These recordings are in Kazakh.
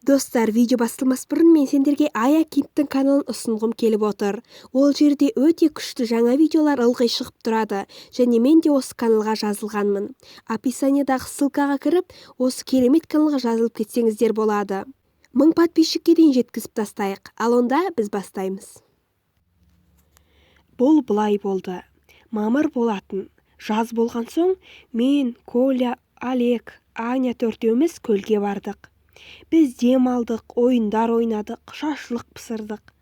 Достар, видео басталмас бұрын мен сендерге Ая Кингтің каналын ұсынғым келіп отыр. Ол жерде өте күшті жаңа видеолар ылғи шығып тұрады және мен де осы каналға жазылғанмын. Описаниядағы ссылкаға кіріп, осы керемет каналға жазылып кетсеңіздер болады. 1000 подписчикке дейін жеткізіп тастайық. Ал онда біз бастаймыз. Бұл былай болды. Мамыр болатын. Жаз болған соң мен, Коля, Олег, Аня төртеуміз көлге бардық. Біз дем алдық, ойындар ойнадық, шашлық пісірдік.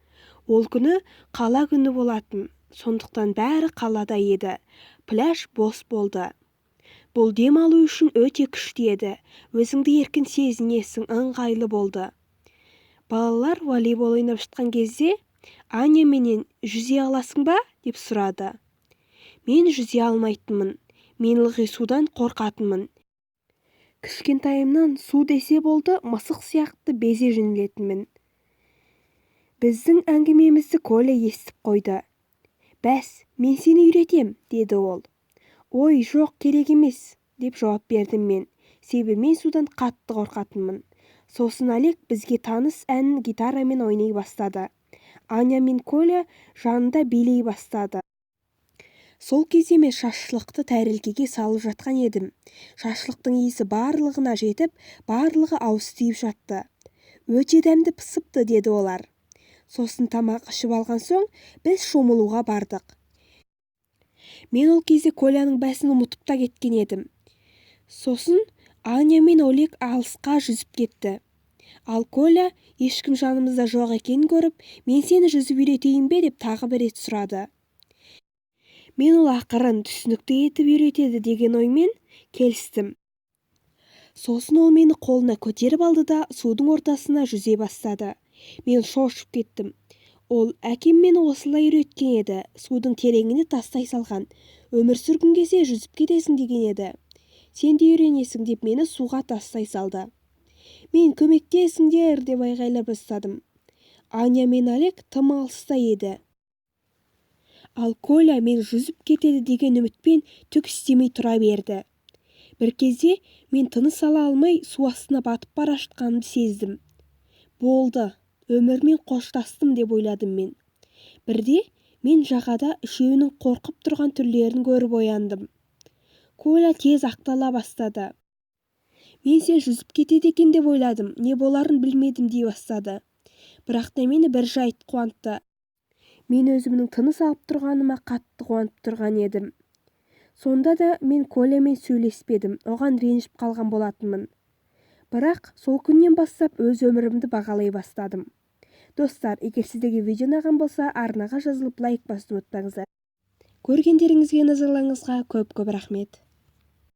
Ол күні қала күні болатын, сондықтан бәрі қалада еді. Пляж бос болды. Бұл дем алу үшін өте күшті еді. Өзіңді еркін сезінесің, ыңғайлы болды. Балалар волейбол ойнап жатқан кезде Аня менен «Жүзе аласың ба?» деп сұрады. Мен жүзе алмайтынмын. Мен ылғи судан қорқатынмын. Кішкентайымнан су десе болды, мысық сияқты безе жөнелетінмін. Біздің әңгімемізді Коля естіп қойды. «Бәс, мен сені үйретем», деді ол. «Ой, жоқ, керек емес», деп жауап бердім мен. Себебі мен судан қатты қорқатынмын. Сосын Олег бізге таныс әнін гитарамен ойнай бастады. Аня мен Коля жанында билей бастады. Сол кезде мен шашлықты тәрелкеге салып жатқан едім. Шашлықтың иісі барлығына жетіп, барлығы ауыз тиіп жатты. «Өте дәмді пысыпты», деді олар. Сосын тамақ ішіп алған соң біз шомылуға бардық. Мен ол кезде Коляның бәсін ұмытып та кеткен едім. Сосын Аня мен Олег алысқа жүзіп кетті. Ал Коля ешкім жанымызда жоқ екенін көріп, «Мен сені жүзіп үйретейін бе?» деп тағы бір рет сұрады. Мен ол ақырын, түсінікті етіп үйретеді деген оймен келістім. Сосын ол мені қолына көтеріп алды да судың ортасына жүзе бастады. Мен шошып кеттім. Ол әкем мені осылай үйреткен еді, судың тереңіне тастай салған. Өмір сүргің келсе жүзіп кетесің деген еді. Сен де үйренесің деп мені суға тастай салды. Мен «Көмектесіңдер» деп айғайлай бастадым. Аня мен Олег тым алыста еді. Ал Коля мен жүзіп кетеді деген үмітпен түк істемей тұра берді. Бір кезде мен тыныс ала алмай су астына батып бара жатқанымды сездім. Болды, өмірмен қоштастым деп ойладым мен. Бірде мен жағада үшеуінің қорқып тұрған түрлерін көріп ояндым. Коля тез ақтала бастады. «Мен сен жүзіп кетеді екен деп ойладым, не боларын білмедім», дей бастады. Бірақ та мені бір жайт қуантты. Мен өзімнің тыныс алып тұрғаныма қатты қуанып тұрған едім. Сонда да мен Колямен сөйлеспедім, оған ренжіп қалған болатынмын. Бірақ сол күннен бастап өз өмірімді бағалай бастадым. Достар, егер сіздерге видео ұнаған болса, арнаға жазылып, лайк басуды ұмытпаңыздар. Көргендеріңізге, назарларыңызға көп-көп рахмет.